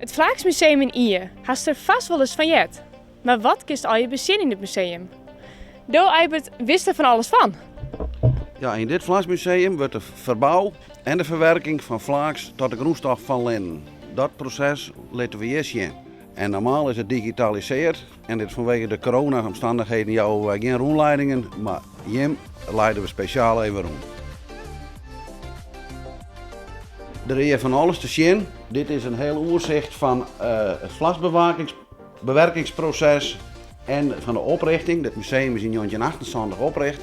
It Flaaksmuseum yn Ie, hast der fêst wolris fan heard. Mar wat kinst allegear besjen yn it museum? Do, Eibert, witst der fan alles fan. Ja, yn dit Flaaksmuseum wurdt de ferbou en de ferwurking fan flaaks tot de grûnstof fan linnen. Dat proses litte we hjir sjen. En normaal is it digitalisearre en dit fanwege de corona-omstannichheden jouwe wy gjin rûnleidingen, mar jim leide we spesjaal even rûn. Der is hjir fan alles te sjen. Dit is in hiel oersicht fan it vlasbewerkingsproses en fan de oprichting. Dit museum is yn 1978 opricht.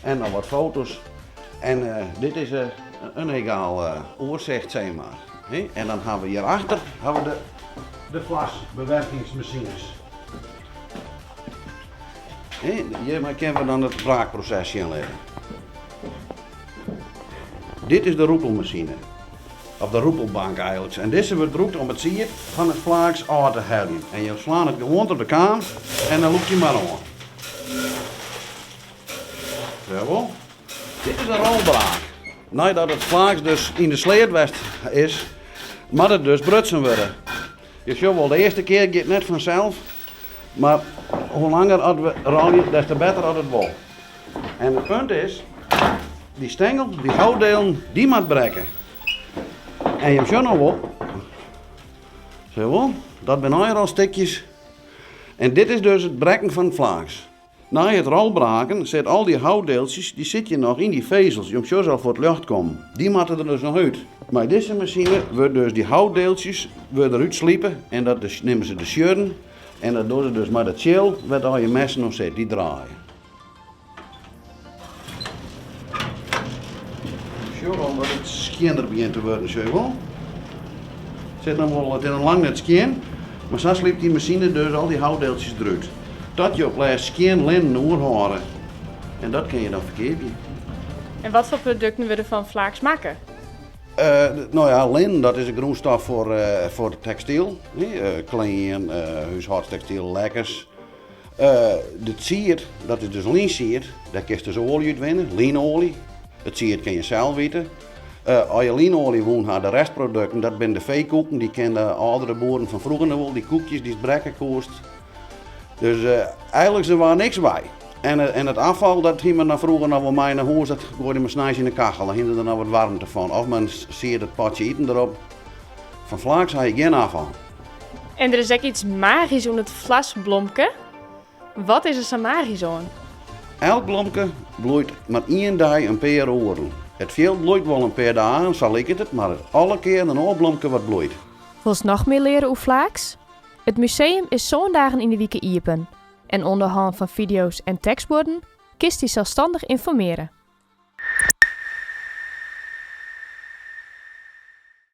En noch wat foto's. En dit is in egaal oersicht, sis mar. En dan hawwe we hjirachter hawwe we de vlasbewerkingsmasines. Hjirmei kinne we dan it braakproses sjen litte. Dit is de rûpelmasine, of de rûpelbank eigenlik. En dizze wurdt brûkt om it sied fan it flaaks ôf te heljen. En je slaan it gewoan troch de kaam en dan lûk je mar oan. Jawol. Dit is in rolbraak. Neidat it flaaks dus yn de sleat west is, moat it dus brutsen wurde. Je sjogge wol, de earste kear giet net fansels, mar hoe langer at we rôlje, des te better at it wol. En it punt is, dy stengel, dy houtdelen, dy moat brekke. En je sjogge no wol, sjogge wol, dat binne allegear al stikjes. En dit is dus it brekken fan it flaaks. Nei it rolbraken sit al dy houtdeeltsjes, dy sit hjir noch yn dy fezels, jim sjogge se al foar it ljocht kommen. Dy moatte der dus noch út. Mei dizze masine wurde dus dy houtdeeltsjes wurde derút slipe en dat nimme se de sjurren en dat dogge se dus mei dat tsjil wêr't al je messen oan sit, dy draaie. Sjoch al dat it skjinner begjint te wurden, sjoch je wol. It sit noch wol, it is noch lang net skjin, mar sa slypt dy masine dus al dy houtdeeltsjes derút. Dat je op lêst skjin linnen oerhâlde en dat kin je dan ferkeapje. En wat foar produkten wurde fan flaaks makke? No ja, linnen dat is in grûnstof foar tekstyl. Klean, húshâldstekstyl, lekkens. De sied, dat is dus lynsied, dêr kinst dus oalje út winne, lynoalje. It sied kin je sels ite. As je lynoalje wûn ha, de restprodukten, dat binne de feekoeken, dy kenne de âldere boeren fan froeger noch wol, dy koekjes dy'tst brekke koest. Dus eigenlik der waard niks wei. En it ôffal, dat hie men dan froeger noch wol mei nei hûs, dat goaide men sneins yn de kachel, dan hiene der noch wat waarmte fan. Of men siede it potsje iten derop. Fan flaaks ha je gjin ôffal. En der is ek iets magysk oan it vlasblomke. Wat is der sa magysk oan? Elk blomke bloeit mar ien dei in pear oeren. It fjild bloeit wol in pear dagen, sa liket it, mar it is alle kearen in oar blomke wat bloeit. Wolst noch mear leare oer flaaks? It museum is sân dagen yn de wike iepen en oan de hân fan fideo's en tekstbuorden kinst dy selsstannich ynformearje.